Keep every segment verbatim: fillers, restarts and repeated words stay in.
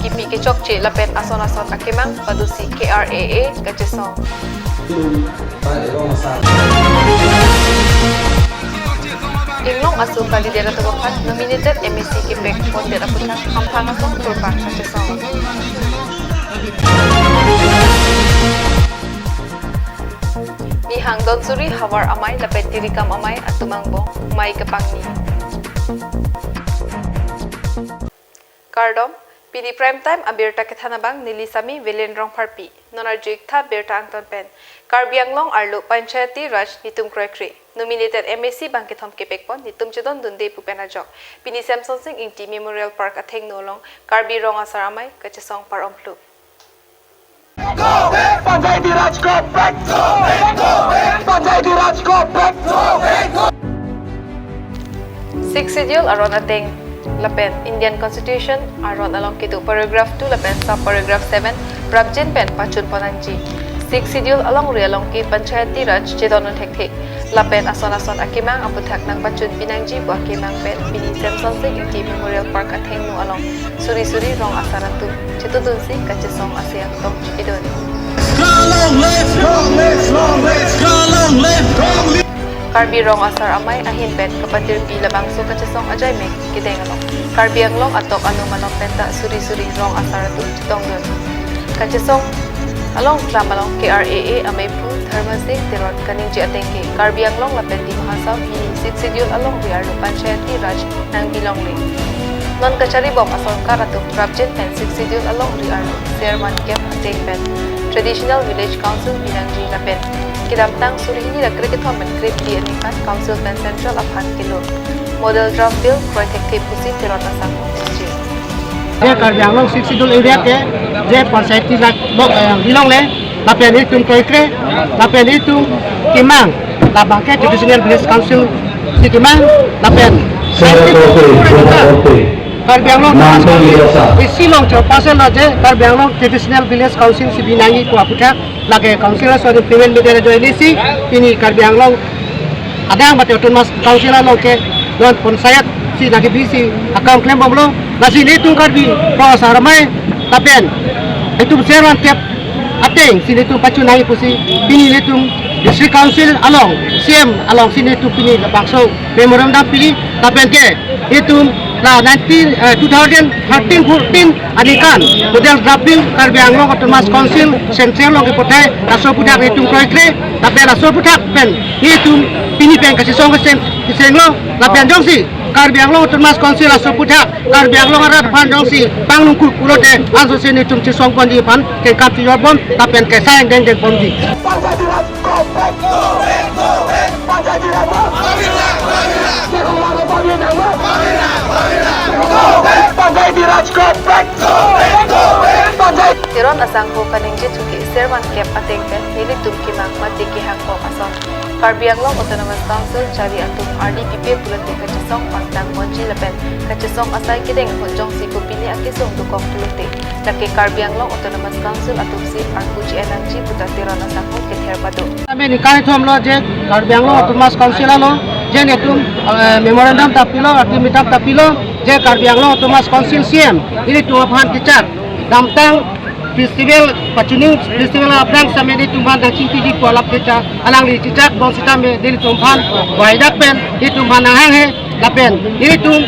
kipi kechokche lapen ason ason akemang padosi K R A A kachesong. Inglong aso kalidet atum aphan nominated M A C kepek pondet aputhak hamphang asong thurpang kachesong. Nihang donsuri havar amei lapen tirikam amei atum angbong mei kepangni. Kardom, pini Prime Time abirta kethan abang neli Sami Velen Rongpharpi. Non arju-ik tha birta angton pen. Karbi Anglong arlo Panchayati Raj nitum kroikre nominated M A C bangkethom kepekpon nitum chedondunde pu pen ajok pini Semsonsing Ingti Memorial Park athengno along Karbi Rong Asar Amei kachesong par-om phlu. Panchayati Raj ko back! Panchayati Raj ko back! Sixth Schedule aron ateng lapen Indian Constitution aron along kedo paragraph two lapen sub paragraph seven prapjin pen pachunpon nangji. Sixth Schedule alongri along ke Panchayati Raj chedondun thekthe lapen ason ason akemang aputhak nangpachunpi nangji pu akemang pen pini Semsonsing Ingti Memorial Park athengno along suri suri rong asar atum chetudunsi kachesong ase angtong chipidun. Long live, long live, long live, long live, long live. Karbi Rong Asar Amei ahin pen kapatirpi labangso kachesong ajai mek kedeng along Karbi Anglong atok anum along penta suri suri rong asar atum chetongdun. Kachesong along klam along K R A A ameiphu Dharma Singh Teron kaningje ateng ke Karbi Anglong lapen Dima Hasao hini Sixth Schedule alongri arlo Panchayati Raj nangbilongle. Non kacharibom asorkar atum prapjin pen Sixth Schedule alongri arlo ser mankep ateng pen Traditional Village Council binangji lapen kedamtang suri hini ra krekethom pen kre phli aningkan Council pen Central aphan kelo Model Draft Bill kroi thekthe pusi Teron asangho ningje. Je Karbi Anglong Sixth Schedule area ke je Panchayati Raj block, eh, bilongle, lapen itum kroikre, lapen itum kemang, labang ke Traditional Village Council si kemang, lapen Karbi Anglong isi along chairperson lo je Karbi Anglong Traditional Village Council si binangji pu aputhak, lake Council aso ni payment meter ajoine si pini Karbi Anglong adang mate Autonomous Council along ke non Panchayat si nangkebi si akam klembomlo. Lasi nelitum Karbi Rong Asar Amei lapen itum ser mankep ateng si nelitum pachun nangji pusi pini nelitum District Council along C M along si nelitum pini labangso memorandum pili lapen ke itum la nineteen, eh, two thousand thirteen fourteen aningkan Model Draft Bill Karbi Anglong Autonomous Council Central along kepathai laso aputhak itum kroikre lapen laso aputhak pen itum pini pen kachesong kecheng kechenglo lapen jongsi Karbi Anglong Autonomous Council laso aputhak Karbi Anglong arat aphan jongsi pangnungkuk pulote ansose nelitum chesongponji aphan kengkam chijorbom lapen kesai angdeng dengponji. Panchayati Raj ko back! Panchayati Teron asangho kaningje thuke ser mankep ateng pen nelitum kemang mate kehangkok ason Karbi Anglong Autonomous Council chari atum ardi pipe pulote kachesong pangtangponji lapen kachesong asai kedeng ahut jongsi kopine akesung dokok pulote lake Karbi Anglong Autonomous Council atum si arpu ji-en nangji puta Teron asangho kether pado. Kami ni kari thom lo je Karbi Anglong Autonomous Council along je netum, eh, memorandum ta pilo, ultimatum ta pilo je Karbi Anglong Autonomous Council C M nelitum aphan kechak damtang festival, pachuning festival aphrang sitame nelitum aphan nangchingkiji pu alap kechak alangli chechak bom sitame nelitum aphan waidak pen nelitum aphan nanghanghe lapen nelitum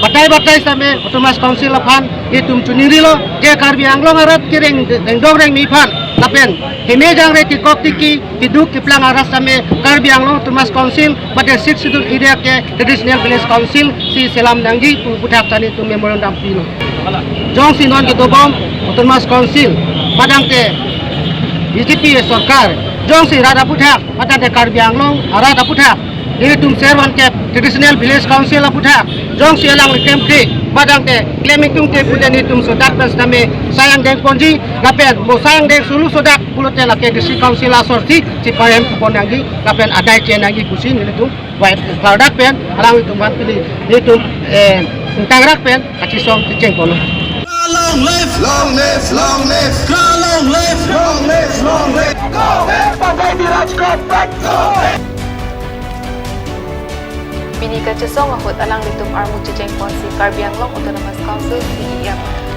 batai batai sitame Autonomous Council aphan nelitum chuningrilo je Karbi Anglong arat kereng rengdong rengmi aphan lapen heme jangre kekok tiki keduk keplang arat sitame Karbi Anglong Autonomous Council mate Sixth Schedule area ke Traditional Village Council si selam nangji pu aputhak ta nelitum memorandum pilo. Jongsi non kedobom Autonomous Council padangte B J P sorkar jongsi rat aputhak padangte Karbi Anglong arat aputhak nelitum ser mankep Traditional Village Council aputhak jongsi alangli klemkle padangte klem ingtungte pulote nelitum sodak pen sitame sai angdengponji lapen mo sai angdeng sulu sodak pulote lake District Council asor si chepahem pon nangji lapen adai che-en nangji pusi nelitum wai klardak pen alanglitum aphan pini nelitum, eh, ingtangrak pen kachesong kechengponlo. Long live, long live, long live, long live, long live, long live. Panchayati Raj ko back! Pini kachesong ahut alanglitum armu chechengponsi Karbi Anglong Autonomous Council C E M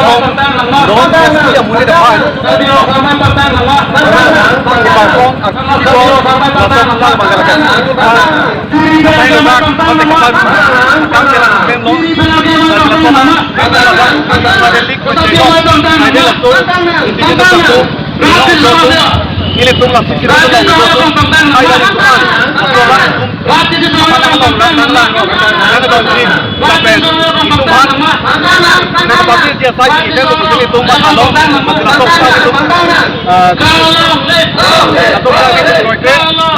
Kangthong, Rohon S P amonit aphan kepakong aksipon lason lang bangkalakan. Kapai lemak, mate kapan, kang kelang keng long, bangkalakan, bangkalakan, bangkalakan, bangkalakan, bangkalakan, bangkalakan, ilitum laso kiri laso, hai dari tuan, laso orang, lapen itum han, na pati dia sai kita tu ilitum along, laso kita tu, ah, laso kita tu.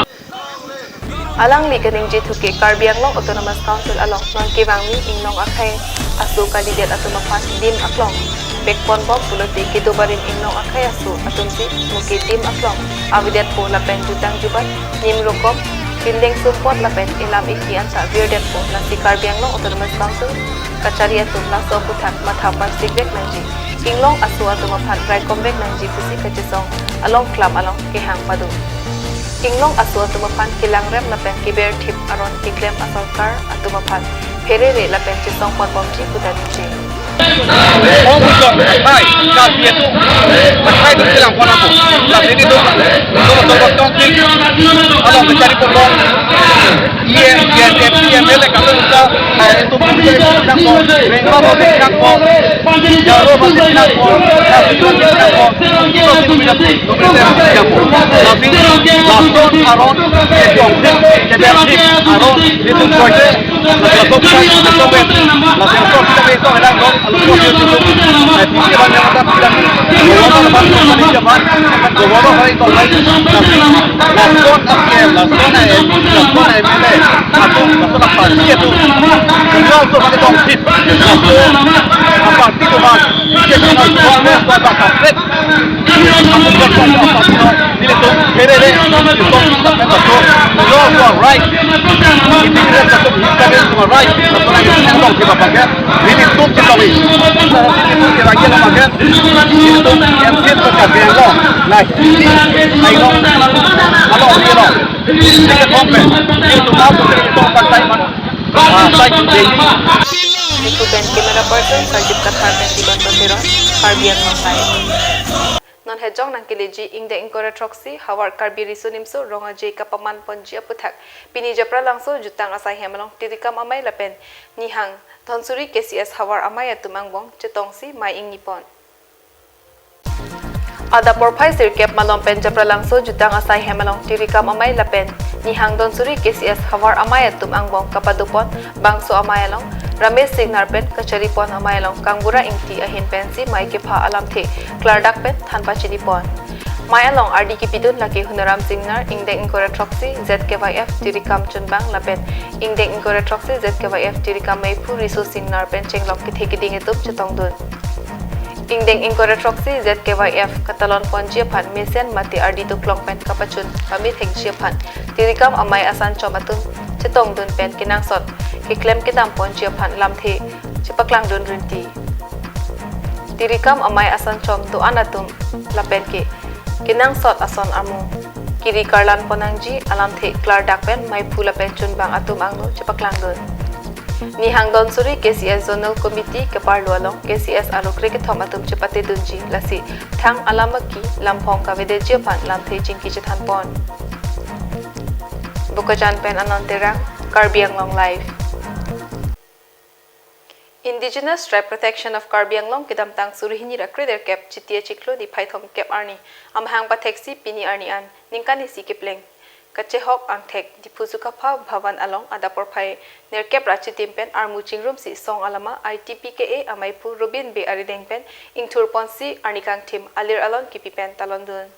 Alangli kaningje thu ke Karbi Anglong Autonomous Council along non kevangmi inglong akhei aso kalidet atum aphan dim aklong pekponbom pulote kedo barim inglong akhei aso atumsi muke dim aklong avedetpo lapen jutang jubat, nim rokom, pindeng sumpot lapen ilam iki anta virdetpo. Lasi Karbi Anglong Autonomous Council kachari atum laso aputhak matha parsikvek nangji. Inglong aso atum aphan raikomvek nangji pusi kachisong along klam along kehang pado. Inglong aso atum aphan kelangrem lapen keberthip aron keklem asorkar atum aphan pherere lapen chisongponbomji puta ningje. Ong ujok hai, Karbi atum, hai atum kelang pon ako. Lasi nelitum, nelitum tong tong ting along kachari ponbom. Iye, iye, iye, iye, mele kalu uta, eh, itu pun dia bilang ko, mengko mau bilang ko, jaro mau bilang ko, tapi itu bilang ko, itu itu bilang ko, itu bilang ko. Tapi lason aron, eh, jongkrik, jadi aron, itu proyek, lason kita, lason kita, lason kita, lason kita, lalu proyek itu, eh, tinggi banyak kita bilang, Right. Nelitum chetongji. Nelitum kerangke lo makan. Nelitum M P N ko Karbi Anglong. Nah, ini ayo. Alo, ini lo. Ini ke thompe. Nelitum mau ke thompe partai mana? Ah, sai ke. Niku pen camera person Sajib Kathar pen Diban Basero, Karbi Anglong Live. Non hejong nangkeleji ingdeng ingkoi ra throksi havar Karbi Riso Nimso Rong Aje kapaman ponji aputhak pini Japralangso jutang asai hem along Tirikam Amei lapen Nihang Dhonsuri K C S havar amei atum angbong chetongsi mei ingni pon. Adap porphai sirkep malom pen Japralangso jutang asai hem along Tirikam Amei lapen Nihang Dhonsuri K C S havar amei atum angbong kapado pon bangso amei along Ramesh Singnar pen kachari pon amei along Kangbura Ingti ahin pensi mei kepha alamthe klardak pen than pachini pon. Mei along ardi kipidun lake Hunaram Singnar, ingdeng ingkoi ra throksi Z K Y F Tirikam Chunbang lapen ingdeng ingkoi ra throksi Z K Y F Tirikam meiphu Riso Singnar pen chenglok kethe keding atum chetongdun. Ingdeng ingkoi ra throksi Z K Y F katalon ponji aphan mesen mate ardi doklong pen kapachun pamethekji aphan Tirikam Amei asanchom atum chetongdun pen kenangsot keklem kedam ponji aphan lamthe chepaklangdun rinti. Tirikam Amei asanchom do-an atum lapen ke kenangsot ason amu kiri karlan pon nangji alamthe klardak pen meiphu lapen chunbang atum angno chepaklangdun. Nihang Dhonsuri K C S Zonal Committee keparlo along K C S arlo krekethom atum chepatedunji, lasi thang alam aki lamphong kavedeji aphan lamthe chingki chethan pon. Bokajan pen Anand Terang, Karbi Anglong Live. Indigenous Tribe Protection of Karbi Anglong kedamtang suri hini ra krenerkep Chiti achiklo niphai thomkep arni amahang patheksi pini arni an ningkan isi kepleng kachehok angthek Diphu Sukapha Bhavan along adap porphai nerkep ra chitim pen armu chingrumsi song alama I T P K A ameiphu Robin Bey arideng pen ingthur ponsi arni kangthim alir alon kipi pen talondun.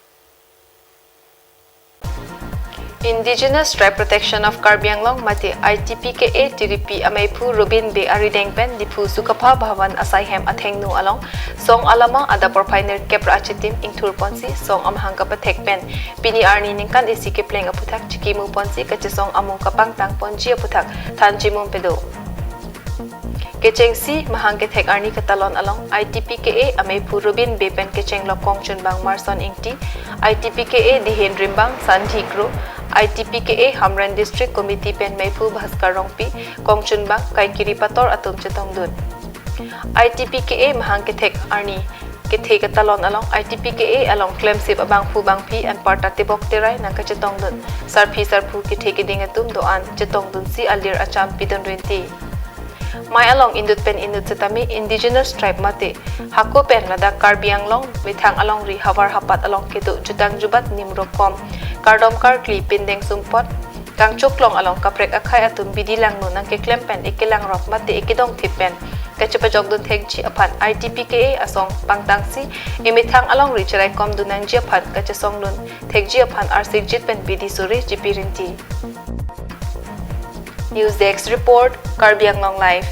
Indigenous Tribe Protection of Karbi Anglong mate I T P K A tiripi ameiphu Robin Bey arideng pen Diphu Sukapha Bhavan asai hem athengno along song alama adap porphai nerkep ra achitim ingthur ponsi song amahang kapathek pen pini arni ningkan isi kepleng aputhak chikimu ponsi kachesong amung kapangtang ponji aputhak than chimum pedo. Kechengsi mahang kethek arni katalon along I T P K A ameiphu Robin Bey pen kechenglok kongchunbang Marson Ingti, I T P K A dihen rimbang Sandhi Kro, I T P K A Hamren District Committee pen meiphu Bhaskar Rongpi, kongchunbang Kaikiri Pator atum chetongdun. I T P K A mahang kethek arni kethe katalon along I T P K A along klemsip abangphu bangphi anparta tebok terai nangkachetongdun, sarpi sarpo kethe keding atum do-an chetongdunsi alir acham pidun rinti. Mei along inut pen inut setame Indigenous Tribe mate hako pen ladak Karbi Anglong methang alongri havar hapat along kedo jutang jubat nimrokom kardom karkli pindeng sumpot kangchoklong along kaprek akhei atum bidi langno nangkeklem pen ekelangrok mate ekedongthip pen kachepajokdun thekji aphan I T P K A asong pangtangsi emethang alongri cheraikomdun nangji aphan kachesongdun thekji aphan arsikjit pen bidi suri chipi rinti. News Desk Report, Karbi Anglong Live.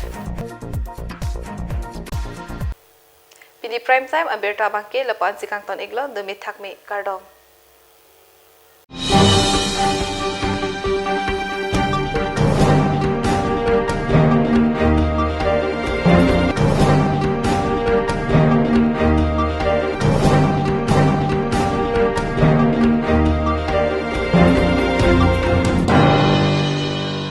Pini Prime Time abirta abangke lapu-ansi kangton-iklo, dumi thakmi, kardom.